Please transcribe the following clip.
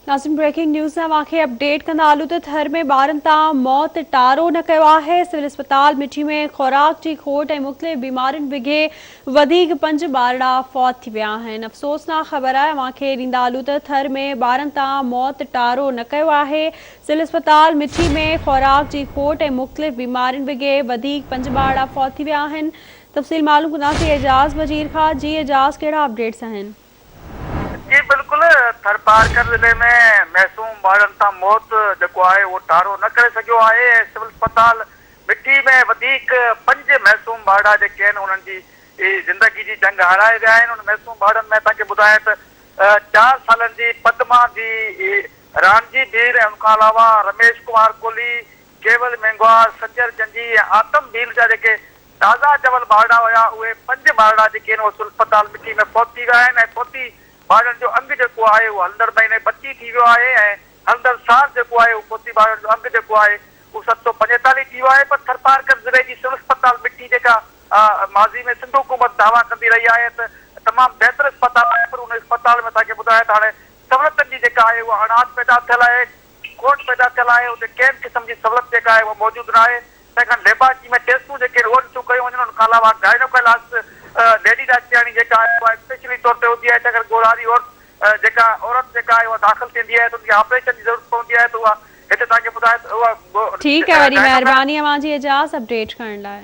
ناظرين breaking news سان اوهان کي اپڊيٽ ڪندا هلون ته ٿر ۾ ٻارن تان موت ٽارو نه ڪيو آهي، سول اسپتال مٺي ۾ خوراڪ جي کوٽ ۽ مختلف بيمارين وگهي وڌيڪ پنج ٻارڙا فوت ٿي ويا آهن. افسوسناڪ خبر آهي اوهان کي ڏيندا هلون ته ٿر ۾ ٻارن تان موت ٽارو نه ڪيو آهي، سول اسپتال مٺي ۾ خوراڪ جي کوٽ ۽ مختلف بيمارين وگهي وڌيڪ پنج ٻارڙا فوت ٿي ويا آهن. تفصيل معلوم ڪنداسين اعجاز وزير کان، جي اعجاز ڪهڙا اپڊيٽس آهن؟ جي بلڪل ٿرپارڪر ضلعي ۾ معصوم ٻارڙن تان موت جيڪو آهي اهو ٽارو نه ڪري سگهيو آهي ۽ سول اسپتال مٺي ۾ وڌيڪ پنج معصوم ٻارڙا جيڪي آهن انهن جي زندگي جي جنگ هارائي ويا آهن انهن معصوم ٻارڙن ۾ توهان کي ٻڌايان ته چار سالن جي پدما جي رانجي ڀيل ۽ ان کان علاوه رميش ڪمار ڪولهي، ڪيول مينگهواڙ، سنجر جنجي ۽ آتم ڀيل جا جيڪي تازا ڄمل ٻارڙا هيا اهي پنج ٻارڙا جيڪي آهن اهي سول اسپتال مٺي ۾ فوت ٿي ويا آهن ۽ فوتي ٻارڙن جو انگ جيڪو آهي اهو هلندڙ مهيني 32 ٿي ويو آهي ۽ هلندڙ سال جيڪو آهي اهو فوتي ٻارڙن جو انگ جيڪو آهي اهو 745 ٿي ويو آهي پر ٿرپارڪر ضلعي جي سول اسپتال مٺي جيڪا ماضي ۾ سنڌ حڪومت دعويٰ ڪندي رهي آهي ته تمام بهتر اسپتال آهي پر ان اسپتال ۾ توهان کي ٻڌايان ته هاڻي سهولتن جي جيڪا آهي اها اڻاٺ پيدا ٿيل آهي کوٽ پيدا ٿيل آهي اتي ڪنهن به قسم جي سهولت جيڪا آهي اها موجود ناهي تنهن کان ليبارٽري ۾ ٽيسٽون جيڪي آهن اهي نٿيون ڪيون وڃن ان کان علاوه گائنوڪالاجسٽ ليڊي ڊاڪٽرياڻي جيڪا آهي اها اسپيشلي طور تي هوندي آهي تنهن ڪري ڳورهاري عورت جيڪا عورت جيڪا آهي اها داخل ٿيندي آهي ته ان کي آپريشن جي ضرورت پوندي آهي ته اها هتي توهان کي ٻڌايان ته اها ٺيڪ آهي وڏي مهرباني اوهان جي اعجاز اپڊيٽ ڪرڻ لاء.